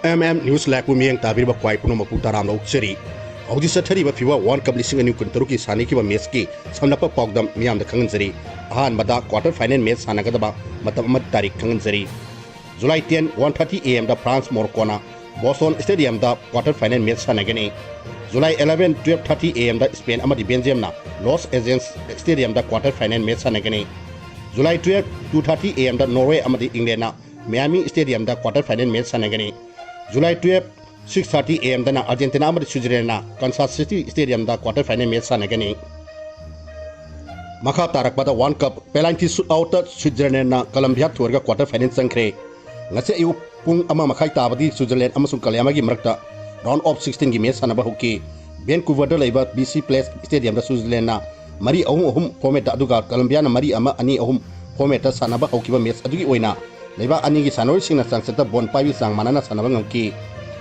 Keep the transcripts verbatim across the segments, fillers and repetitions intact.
M M news ꯂꯥꯏꯚꯄꯨ ꯃꯤꯠꯌꯦꯡ ꯇꯥꯕꯤꯔꯤꯕ ꯈ꯭ꯋꯥꯏ ꯄꯨꯝꯅꯃꯛꯄꯨ ꯇꯔꯥꯝꯅ ꯑꯣꯛꯆꯔꯤ꯫ ꯍꯧꯖꯤꯛ ꯆꯠꯊꯔꯤꯕ ꯐꯤꯐꯥ ꯋꯥꯔꯜ ꯀꯞ ꯂꯤꯁꯤꯡ ꯑꯅꯤ ꯀꯨꯟꯇꯔꯨꯛꯀꯤ ꯁꯥꯟꯅꯈꯤꯕ ꯃꯦꯠꯁꯀꯤ ꯁꯝꯂꯞꯄ ꯄꯥꯎꯗꯝ ꯃꯤꯌꯥꯝꯗ ꯈꯪꯍꯟꯖꯔꯤ꯫ ꯑꯍꯥꯟꯕꯗ ꯀ꯭ꯋꯥꯇꯔ ꯐꯥꯏꯅꯦꯜ ꯃꯦꯠꯁ ꯁꯥꯟꯅꯒꯗꯕ ꯃꯇꯝ ꯑꯃꯗꯤ ꯇꯥꯔꯤꯛ ꯈꯪꯍꯟꯖꯔꯤ꯫ ꯖꯨꯂꯥꯏ ꯇꯦꯟ, ꯋꯥꯟ ꯊꯥꯔꯇꯤ ꯑꯦ ꯑꯦꯝꯗ ꯐ꯭ꯔꯥꯟꯁ ꯃꯣꯔꯣꯀꯣꯅ ꯕꯣꯁꯇꯣꯟ ꯁ꯭ꯇꯦꯗꯤꯌꯝꯗ ꯀ꯭ꯋꯥꯇꯔ ꯐꯥꯏꯅꯦꯜ ꯃꯦꯠꯁ ꯁꯥꯟꯅꯒꯅꯤ꯫ ꯖꯨꯂꯥꯏ ꯑꯦꯂꯦꯚꯦꯟ, ꯇꯨꯌꯦꯜꯞ ꯊꯥꯔꯇꯤ ꯑꯦ ꯑꯦꯝꯗ ꯁ꯭ꯄꯦꯟ ꯑꯃꯗꯤ ꯕꯦꯜꯖꯤꯌꯝꯅ ꯂꯣꯁ ꯑꯦꯟꯖꯦꯜꯁ ꯁ꯭ꯇꯦꯗꯤꯌꯝꯗ ꯀ꯭ꯋꯥꯇꯔ ꯐꯥꯏꯅꯦꯜ ꯃꯦꯠꯁ ꯁꯥꯟꯅꯒꯅꯤ꯫ ꯖꯨꯂꯥꯏ ꯇꯨꯌꯦꯜꯞ, ꯇꯨ ꯊꯥꯔꯇꯤ ꯑꯦ ꯑꯦꯝꯗ ꯅꯣꯔꯋꯦ ꯑꯃꯗꯤ ꯏꯪꯂꯦꯟꯅ ꯃꯤꯌꯥꯃꯤ ꯁ꯭ꯇꯦꯗꯤꯌꯝꯗ ꯀ꯭ꯋꯥꯇꯔ ꯐꯥꯏꯅꯦꯜ ꯃꯦꯠꯁ ꯁꯥꯟꯅꯒꯅꯤ꯫ ꯖꯨꯂꯥꯏ ꯇꯨꯌꯦꯜꯞ, ꯁꯤꯛꯁ ꯊꯥꯔꯇꯤ ꯑꯦ ꯑꯦꯝꯗꯅ ꯑꯥꯔꯖꯦꯟꯇꯤꯅꯥ ꯑꯃꯗꯤ ꯁ꯭ꯋꯤꯖꯔꯂꯦꯟꯅ ꯀꯟꯁꯥꯁ ꯁꯤꯇꯤ ꯁ꯭ꯇꯦꯗꯤꯌꯝꯗ ꯀ꯭ꯋꯥꯇꯔ ꯐꯥꯏꯅꯦꯜ ꯃꯦꯠꯁ ꯁꯥꯟꯅꯒꯅꯤ꯫ ꯃꯈꯥ ꯇꯥꯔꯛꯄꯗ ꯋꯥꯔꯜ ꯀꯞ ꯄꯦꯅꯥꯜꯇꯤ ꯁꯨꯠ ꯑꯥꯎꯠꯇ ꯁ꯭ꯋꯤꯠꯖꯔꯂꯦꯟꯅ ꯀꯂꯝꯕꯤꯌꯥ ꯊꯣꯏꯔꯒ ꯀ꯭ꯋꯥꯇꯔ ꯐꯥꯏꯅꯦꯜ ꯆꯪꯈ꯭ꯔꯦ꯫ ꯉꯁꯤ ꯑꯌꯨꯛ ꯄꯨꯡ ꯑꯃ ꯃꯈꯥꯏ ꯇꯥꯕꯗꯤ ꯁ꯭ꯋꯤꯠꯖꯔꯂꯦꯟ ꯑꯃꯁꯨꯡ ꯀꯂꯝꯕꯤꯌꯥꯒꯤ ꯃꯔꯛꯇ ꯔꯥꯎꯟ ꯑꯣꯐ ꯁꯤꯛꯁꯇꯤꯟꯒꯤ ꯃꯦꯠꯁ ꯁꯥꯟꯅꯕ ꯍꯧꯈꯤ꯫ ꯚꯦꯟꯀꯨꯚꯔꯗ ꯂꯩꯕ ꯕꯤ ꯁꯤ ꯄ꯭ꯂꯦꯁ ꯁ꯭ꯇꯦꯗꯤꯌꯝꯗ ꯁ꯭ꯋꯤꯠꯖꯔꯂꯦꯟꯅ ꯃꯔꯤ ꯑꯍꯨꯝ ꯑꯍꯨꯝ ꯐꯣꯔꯃꯦꯠꯇ, ꯑꯗꯨꯒ ꯀꯂꯝꯕꯤꯌꯥꯅ ꯃꯔꯤ ꯑꯃ, ꯑꯅꯤ ꯑꯍꯨꯝ ꯐꯣꯔꯃꯦꯠꯇ ꯁꯥꯟꯅꯕ ꯍꯧꯈꯤꯕ ꯃꯦꯠꯁ ꯑꯗꯨꯒꯤ ꯑꯣꯏꯅ ꯂꯩꯕꯥꯛ ꯑꯅꯤꯒꯤ ꯁꯥꯟꯅꯔꯣꯏꯁꯤꯡꯅ ꯆꯥꯡꯆꯠꯇ ꯕꯣꯜ ꯄꯥꯏꯕꯒꯤ ꯆꯥꯡ ꯃꯥꯟꯅꯅ ꯁꯥꯟꯅꯕ ꯉꯝꯈꯤ꯫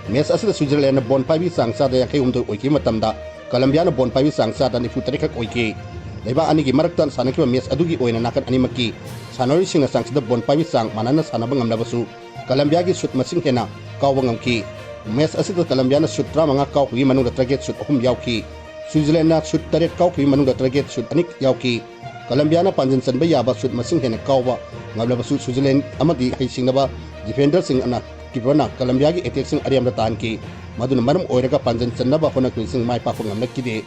ꯃꯦꯠꯁ ꯑꯁꯤꯗ ꯁ꯭ꯋꯤꯠꯖꯔꯂꯦꯟꯅ ꯕꯣꯜ ꯄꯥꯏꯕꯒꯤ ꯆꯥꯡ ꯆꯥꯗ ꯌꯥꯡꯈꯩ ꯍꯨꯝꯗꯣꯏ ꯑꯣꯏꯈꯤꯕ ꯃꯇꯝꯗ, ꯀꯂꯝꯕꯤꯌꯥꯅ ꯕꯣꯜ ꯄꯥꯏꯕꯒꯤ ꯆꯥꯡ ꯆꯥꯗ ꯅꯤꯐꯨ ꯇꯔꯦꯠ ꯈꯛ ꯑꯣꯏꯈꯤ꯫ ꯂꯩꯕꯥꯛ ꯑꯅꯤꯒꯤ ꯃꯔꯛꯇ ꯁꯥꯟꯅꯈꯤꯕ ꯃꯦꯠꯁ ꯑꯗꯨꯒꯤ ꯑꯣꯏꯅ ꯅꯥꯀꯟ ꯑꯅꯤꯃꯛꯀꯤ ꯁꯥꯟꯅꯔꯣꯏꯁꯤꯡꯅ ꯆꯥꯡꯆꯠꯇ ꯕꯣꯜ ꯄꯥꯏꯕꯒꯤ ꯆꯥꯡ ꯃꯥꯟꯅꯅ ꯁꯥꯟꯅꯕ ꯉꯝꯂꯕꯁꯨ, ꯀꯂꯝꯕꯤꯌꯥꯒꯤ ꯁꯨꯠ ꯃꯁꯤꯡ ꯍꯦꯟꯅ ꯀꯥꯎꯕ ꯉꯝꯈꯤ꯫ ꯃꯦꯠꯁ ꯑꯁꯤꯗ ꯀꯂꯝꯕꯤꯌꯥꯅ ꯁꯨꯠ ꯇꯔꯥꯃꯉꯥ ꯀꯥꯎꯈꯤꯕꯒꯤ ꯃꯅꯨꯡꯗ ꯇꯔꯦꯠ ꯁꯨꯠ ꯑꯍꯨꯝ ꯌꯥꯎꯈꯤ꯫ ꯁ꯭ꯋꯤꯠꯖꯔꯂꯦꯟꯅ ꯁꯨꯠ ꯇꯔꯦꯠ ꯀꯥꯎꯈꯤꯕꯒꯤ ꯃꯅꯨꯡꯗ ꯇꯔꯦꯠ ꯁꯨꯠ ꯑꯅꯤ ꯌꯥꯎꯈꯤ꯫ ꯀꯂꯝꯕꯤꯌꯥꯅ ꯄꯥꯟꯖꯤꯟ ꯆꯟꯕ ꯌꯥꯕ ꯁꯨꯠ ꯃꯁꯤꯡ ꯍꯦꯟꯅ ꯀꯥꯎꯕ ꯉꯝꯂꯕꯁꯨ, ꯁ꯭ꯋꯤꯠꯖꯔꯂꯦꯟ ꯑꯃꯗꯤ ꯍꯩꯁꯤꯡꯂꯕ ꯗꯤꯐꯦꯟꯗꯔꯁꯤꯡꯅ, ꯀꯤꯄꯔꯅ ꯀꯂꯝꯕꯤꯌꯥꯒꯤ ꯑꯦꯇꯦꯛꯁꯤꯡ ꯑꯔꯦꯝꯕꯗ ꯇꯥꯍꯟꯈꯤ꯫ ꯃꯗꯨꯅ ꯃꯔꯝ ꯑꯣꯏꯔꯒ ꯄꯥꯟꯖꯤꯟ ꯆꯟꯅꯕ ꯍꯣꯠꯅꯈꯤꯕꯁꯤꯡ ꯃꯥꯏ ꯄꯥꯛꯄ ꯉꯝꯂꯛꯈꯤꯗꯦ꯫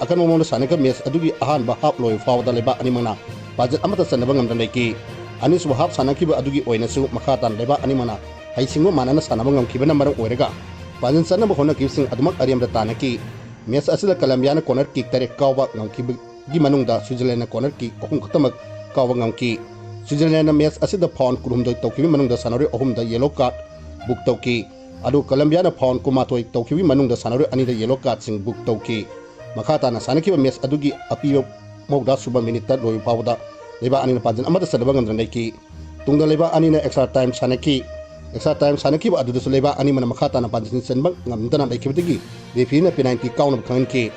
ꯑꯀꯟꯕ ꯃꯑꯣꯡꯗ ꯁꯥꯟꯅꯈꯤꯕ ꯃꯦꯠꯁ ꯑꯗꯨꯒꯤ ꯑꯍꯥꯟꯕ ꯍꯥꯞ ꯂꯣꯏꯕ ꯐꯥꯎꯕꯗ ꯂꯩꯕꯥꯛ ꯑꯅꯤꯃꯛꯅ ꯄꯥꯟꯖꯤꯟ ꯑꯃꯠꯇ ꯆꯟꯅꯕ ꯉꯝꯗꯅ ꯂꯩꯈꯤ꯫ ꯑꯅꯤꯁꯨꯕ ꯍꯥꯞ ꯁꯥꯟꯅꯈꯤꯕ ꯑꯗꯨꯒꯤ ꯑꯣꯏꯅꯁꯨ ꯃꯈꯥ ꯇꯥꯅ ꯂꯩꯕꯥꯛ ꯑꯅꯤꯃꯛꯅ ꯍꯩꯁꯤꯡꯕ ꯃꯥꯟꯅꯅ ꯁꯥꯟꯅꯕ ꯉꯝꯈꯤꯕꯅ ꯃꯔꯝ ꯑꯣꯏꯔꯒ ꯄꯥꯟꯖꯤꯟ ꯆꯟꯅꯕ ꯍꯣꯠꯅꯈꯤꯕꯁꯤꯡ ꯑꯗꯨꯃꯛ ꯑꯔꯦꯝꯕꯗ ꯇꯥꯅꯈꯤ꯫ ꯃꯦꯠꯁ ꯑꯁꯤꯗ ꯀꯂꯝꯕꯤꯌꯥꯅ ꯀꯣꯔꯅꯔ ꯀꯤꯛ ꯇꯔꯦꯠ ꯀꯥꯎꯕ ꯉꯝꯈꯤꯕꯒꯤ ꯃꯅꯨꯡꯗ ꯁ꯭ꯋꯤꯠꯖꯔꯂꯦꯟꯅ ꯀꯣꯔꯅꯔ ꯀꯤꯛ ꯑꯍꯨꯝ ꯈꯛꯇꯃꯛ ꯀꯥꯎꯕ ꯉꯝꯈꯤ꯫ ꯁ꯭ꯋꯤꯠꯖꯔꯂꯦꯟꯅ ꯃꯦꯠꯁ ꯑꯁꯤꯗ ꯐꯥꯎꯜ ꯀꯨꯟꯍꯨꯝꯗꯣꯏ ꯇꯧꯈꯤꯕꯒꯤ ꯃꯅꯨꯡꯗ ꯁꯥꯟꯅꯔꯣꯏ ꯑꯍꯨꯝꯗ ꯌꯦꯂꯣ ꯀꯥꯔꯗ ꯕꯨꯛ ꯇꯧꯈꯤ꯫ ꯑꯗꯨ ꯀꯂꯝꯕꯤꯌꯥꯅ ꯐꯥꯎꯜ ꯀꯨꯟꯃꯥꯊꯣꯏ ꯇꯧꯈꯤꯕꯒꯤ ꯃꯅꯨꯡꯗ ꯁꯥꯟꯅꯔꯣꯏ ꯑꯅꯤꯗ ꯌꯦꯂꯣ ꯀꯥꯔꯗꯁꯤꯡ ꯕꯨꯛ ꯇꯧꯈꯤ꯫ ꯃꯈꯥ ꯇꯥꯅ ꯁꯥꯟꯅꯈꯤꯕ ꯃꯦꯠꯁ ꯑꯗꯨꯒꯤ ꯑꯄꯤꯕ ꯃꯧꯗ꯭ꯔꯥ ꯁꯨꯕ ꯃꯤꯅꯤꯠꯇ ꯂꯣꯏꯕ ꯐꯥꯎꯕꯗ ꯂꯩꯕꯥꯛ ꯑꯅꯤꯅ ꯄꯥꯟꯖꯤꯟ ꯑꯃꯠꯇ ꯆꯟꯅꯕ ꯉꯝꯗꯅ ꯂꯩꯈꯤ꯫ ꯇꯨꯡꯗ ꯂꯩꯕꯥꯛ ꯑꯅꯤꯅ ꯑꯦꯛꯁꯇ꯭ꯔꯥ ꯇꯥꯏꯝ ꯁꯥꯟꯅꯈꯤ꯫ ꯑꯦꯛꯁꯇ꯭ꯔꯥ ꯇꯥꯏꯝ ꯁꯥꯟꯅꯈꯤꯕ ꯑꯗꯨꯗꯁꯨ ꯂꯩꯕꯥꯛ ꯑꯅꯤꯃꯛꯅ ꯃꯈꯥ ꯇꯥꯅ ꯄꯥꯟꯖꯤꯟ ꯆꯟꯕ ꯉꯝꯗꯅ ꯂꯩꯈꯤꯕꯗꯒꯤ ꯔꯦꯐ꯭ꯔꯤꯅ ꯄꯦꯅꯥꯜꯇꯤ ꯀꯥꯎꯅꯕ ꯈꯪꯍꯟꯈꯤ꯫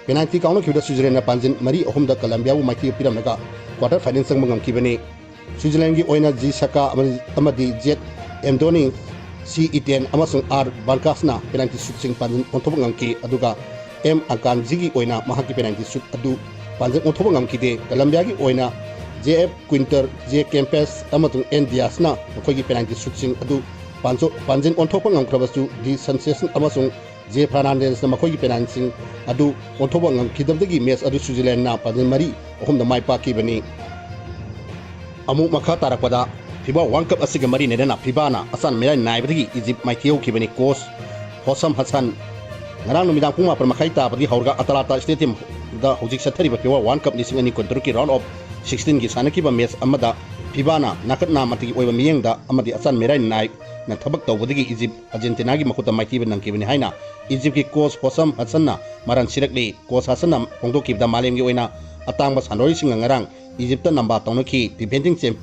ꯄꯦꯅꯥꯜꯇꯤ ꯀꯥꯎꯅꯈꯤꯕꯗ ꯁ꯭ꯋꯤꯖꯔꯂꯦꯟꯅ ꯄꯥꯟꯖꯤꯟ ꯃꯔꯤ ꯑꯍꯨꯝꯗ ꯀꯂꯝꯕꯤꯌꯥꯕꯨ ꯃꯥꯏꯊꯤꯕ ꯄꯤꯔꯝꯂꯒ ꯀ꯭ꯋꯥꯇꯔ ꯐꯥꯏꯅꯦꯜ ꯆꯪꯕ ꯉꯝꯈꯤꯕꯅꯤ꯫ ꯁ꯭ꯋꯤꯖꯔꯂꯦꯟꯒꯤ ꯑꯣꯏꯅ ꯖꯤ ꯁꯥꯀꯥ ꯑꯃꯗꯤ, ꯑꯃꯗꯤ ꯖꯦꯠ ꯑꯦꯝꯗꯣꯅꯤ ꯁꯤ ꯏꯇꯦꯟ ꯑꯃꯁꯨꯡ ꯑꯥꯔ ꯕꯥꯔꯀꯥꯁꯅ ꯄꯦꯅꯥꯜꯇꯤ ꯁꯨꯠꯁꯤꯡ ꯄꯥꯟꯖꯤꯜ ꯑꯣꯟꯊꯣꯛꯄ ꯉꯝꯈꯤ, ꯑꯗꯨꯒ ꯑꯦꯝ ꯑꯀꯥꯟꯖꯤꯒꯤ ꯑꯣꯏꯅ ꯃꯍꯥꯛꯀꯤ ꯄꯦꯅꯥꯜꯇꯤ ꯁꯨꯠ ꯑꯗꯨ ꯄꯥꯟꯖꯤꯜ ꯑꯣꯟꯊꯣꯛꯄ ꯉꯝꯈꯤꯗꯦ꯫ ꯀꯂꯝꯕꯤꯌꯥꯒꯤ ꯑꯣꯏꯅ ꯖꯦ ꯑꯦꯐ ꯀ꯭ꯋꯤꯟꯇꯔ, ꯖꯦ ꯀꯦꯝꯄꯦꯁ ꯑꯃꯁꯨꯡ ꯑꯦꯟ ꯗꯤꯌꯥꯁꯅ ꯃꯈꯣꯏꯒꯤ ꯄꯦꯅꯥꯜꯇꯤ ꯁꯨꯠꯁꯤꯡ ꯑꯗꯨ ꯄꯥꯟꯖꯣ-, ꯄꯥꯟꯖꯤꯜ ꯑꯣꯟꯊꯣꯛꯄ ꯉꯝꯈ꯭ꯔꯕꯁꯨ, ꯗꯤ ꯁꯟꯆꯦꯁ ꯑꯃꯁꯨꯡ ꯖꯦ ꯐꯔꯅꯥꯟꯗꯦꯁꯅ ꯃꯈꯣꯏꯒꯤ ꯄꯦꯅꯥꯜꯇꯤꯁꯤꯡ ꯑꯗꯨ ꯑꯣꯟꯊꯣꯛꯄ ꯉꯝꯈꯤꯗꯕꯗꯒꯤ ꯃꯦꯆ ꯑꯗꯨ ꯁ꯭ꯋꯤꯖꯔꯂꯦꯟꯗꯅ ꯄꯥꯟꯖꯤꯜ ꯃꯔꯤ ꯑꯍꯨꯝꯗ ꯃꯥꯏ ꯄꯥꯛꯈꯤꯕꯅꯤ꯫ ꯑꯃꯨꯛ ꯃꯈꯥ ꯇꯥꯔꯛꯄꯗ, ꯐꯤꯐꯥ ꯋꯥꯔꯜ ꯀꯞ ꯑꯁꯤꯒ ꯃꯔꯤ ꯂꯩꯅꯅ ꯐꯤꯐꯥꯅ ꯑꯆꯥꯟ ꯃꯤꯔꯥꯏ ꯅꯥꯏꯕꯗꯒꯤ ꯏꯖꯤꯞ ꯃꯥꯏꯊꯤꯍꯧꯈꯤꯕꯅꯤ꯫ ꯀꯣꯆ ꯍꯣꯁꯝ ꯍꯁꯟ ꯉꯔꯥꯡ ꯅꯨꯃꯤꯗꯥꯡ ꯄꯨꯡ ꯃꯥꯄꯟ ꯃꯈꯥꯏ ꯇꯥꯕꯗꯒꯤ ꯍꯧꯔꯒ ꯑꯇꯂꯥꯟꯇꯥ ꯁ꯭ꯇꯦꯗꯤꯌꯝꯗ ꯍꯧꯖꯤꯛ ꯆꯠꯊꯔꯤꯕ ꯐꯤꯐꯥ ꯋꯥꯔꯜ ꯀꯞ ꯂꯤꯁꯤꯡ ꯑꯅꯤ ꯀꯨꯟꯇꯔꯨꯛꯀꯤ ꯔꯥꯎꯟ ꯑꯣꯐ ꯁꯤꯛꯁꯇꯤꯟꯒꯤ ꯁꯥꯟꯅꯈꯤꯕ ꯃꯦꯆ ꯑꯃꯗ ꯐꯤꯐꯥꯅ ꯅꯥꯀꯠ ꯅꯥꯝꯃꯇꯒꯤ ꯑꯣꯏꯕ ꯃꯤꯠꯌꯦꯡꯗ ꯑꯃꯗꯤ ꯑꯆꯥꯟ ꯃꯤꯔꯥꯏ ꯅꯥꯏꯅ ꯊꯕꯛ ꯇꯧꯕꯗꯒꯤ ꯏꯖꯤꯞ ꯑꯔꯖꯦꯟꯇꯤꯅꯥꯒꯤ ꯃꯈꯨꯠꯇ ꯃꯥꯏꯊꯤꯕ ꯅꯪꯈꯤꯕꯅꯤ ꯍꯥꯏꯅ ꯏꯖꯤꯞꯀꯤ ꯀꯣꯆ ꯍꯣꯁꯝ ꯍꯁꯟꯅ ꯃꯔꯥꯜ ꯁꯤꯔꯛꯂꯤ꯫ ꯀꯣꯆ ꯍꯁꯟꯅ ꯐꯣꯡꯗꯣꯛꯈꯤꯕꯗ, ꯃꯥꯂꯦꯝꯒꯤ ꯑꯣꯏꯅ ꯑꯇꯥꯡꯕ ꯁꯥꯟꯅꯔꯣꯏꯁꯤꯡꯒ ꯉꯔꯥꯡ ꯏꯖꯤꯞꯇ ꯅꯝꯕꯥ ꯇꯧꯅꯈꯤ꯫ ꯗꯤꯐꯦꯟꯗꯤꯡ ꯆꯦꯝ-,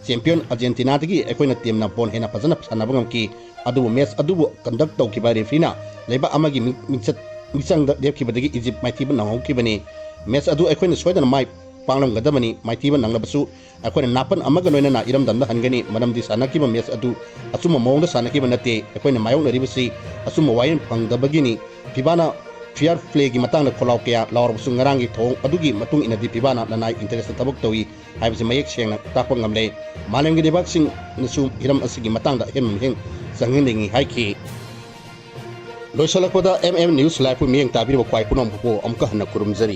ꯆꯦꯝꯄꯤꯌꯟ ꯑꯔꯖꯦꯟꯇꯤꯅꯥꯗꯒꯤ ꯑꯩꯈꯣꯏꯅ ꯇꯤꯝꯅ ꯕꯣꯜ ꯍꯦꯟꯅ ꯐꯖꯅ ꯁꯥꯟꯅꯕ ꯉꯝꯈꯤ꯫ ꯑꯗꯨꯕꯨ ꯃꯦꯆ ꯑꯗꯨꯕꯨ ꯀꯟꯗꯛ ꯇꯧꯈꯤꯕ ꯔꯦꯐ꯭ꯔꯤꯅ ꯂꯩꯕꯥꯛ ꯑꯃꯒꯤ ꯃꯤ-, ꯃꯤꯡꯆꯠ, ꯃꯤꯆꯪꯗ ꯂꯦꯞꯈꯤꯕꯗꯒꯤ ꯏꯖꯤꯞ ꯃꯥꯏꯊꯤꯕ ꯅꯪꯍꯧꯈꯤꯕꯅꯤ꯫ ꯃꯦꯆ ꯑꯗꯨ ꯑꯩꯈꯣꯏꯅ ꯁꯣꯏꯗꯅ ꯃꯥꯏ ꯄꯥꯛꯂꯝꯒꯗꯕꯅꯤ꯫ ꯃꯥꯏꯊꯤꯕ ꯅꯪꯂꯕꯁꯨ ꯑꯩꯈꯣꯏꯅ ꯅꯥꯄꯟ ꯑꯃꯒ ꯂꯣꯏꯅꯅ ꯏꯔꯝꯗꯝꯗ ꯍꯟꯒꯅꯤ, ꯃꯔꯝꯗꯤ ꯁꯥꯟꯅꯈꯤꯕ ꯃꯦꯆ ꯑꯗꯨ ꯑꯆꯨꯝꯕ ꯃꯑꯣꯡꯗ ꯁꯥꯟꯅꯈꯤꯕ ꯅꯠꯇꯦ꯫ ꯑꯩꯈꯣꯏꯅ ꯃꯥꯌꯣꯛꯅꯔꯤꯕꯁꯤ ꯑꯆꯨꯝꯕ ꯋꯥꯌꯦꯜ ꯐꯪꯗꯕꯒꯤꯅꯤ꯫ ꯐꯤꯐꯥꯅ ꯐꯤꯌꯥꯔ ꯄ꯭ꯂꯦꯒꯤ ꯃꯇꯥꯡꯗ ꯈꯣꯜꯂꯥꯎ ꯀꯌꯥ ꯂꯥꯎꯔꯕꯁꯨ, ꯉꯔꯥꯡꯒꯤ ꯊꯧꯑꯣꯡ ꯑꯗꯨꯒꯤ ꯃꯇꯨꯡ ꯏꯟꯅꯗꯤ ꯐꯤꯐꯥꯅ ꯅꯅꯥꯏ ꯏꯟꯇꯔꯦꯁꯇ ꯊꯕꯛ ꯇꯧꯏ ꯍꯥꯏꯕꯁꯤ ꯃꯌꯦꯛ ꯁꯦꯡꯅ ꯇꯥꯛꯄ ꯉꯝꯂꯦ꯫ ꯃꯥꯂꯦꯝꯒꯤ ꯂꯩꯕꯥꯛꯁꯤꯡꯅꯁꯨ ꯍꯤꯔꯝ ꯑꯁꯤꯒꯤ ꯃꯇꯥꯡꯗ ꯑꯍꯦꯟꯕ ꯃꯤꯠꯌꯦꯡ ꯆꯪꯍꯟꯅꯤꯡꯏ ꯍꯥꯏꯈꯤ꯫ ꯂꯣꯏꯁꯤꯜꯂꯛꯄꯗ, ꯑꯦꯝ ꯑꯦꯝ ꯅ꯭ꯌꯨꯁ ꯂꯥꯏꯚꯄꯨ ꯃꯤꯠꯌꯦꯡ ꯇꯥꯕꯤꯔꯤꯕ ꯈ꯭ꯋꯥꯏ ꯄꯨꯝꯅꯃꯛꯄꯨ ꯑꯃꯨꯛꯀ ꯍꯟꯅ ꯈꯨꯔꯨꯝꯖꯔꯤ꯫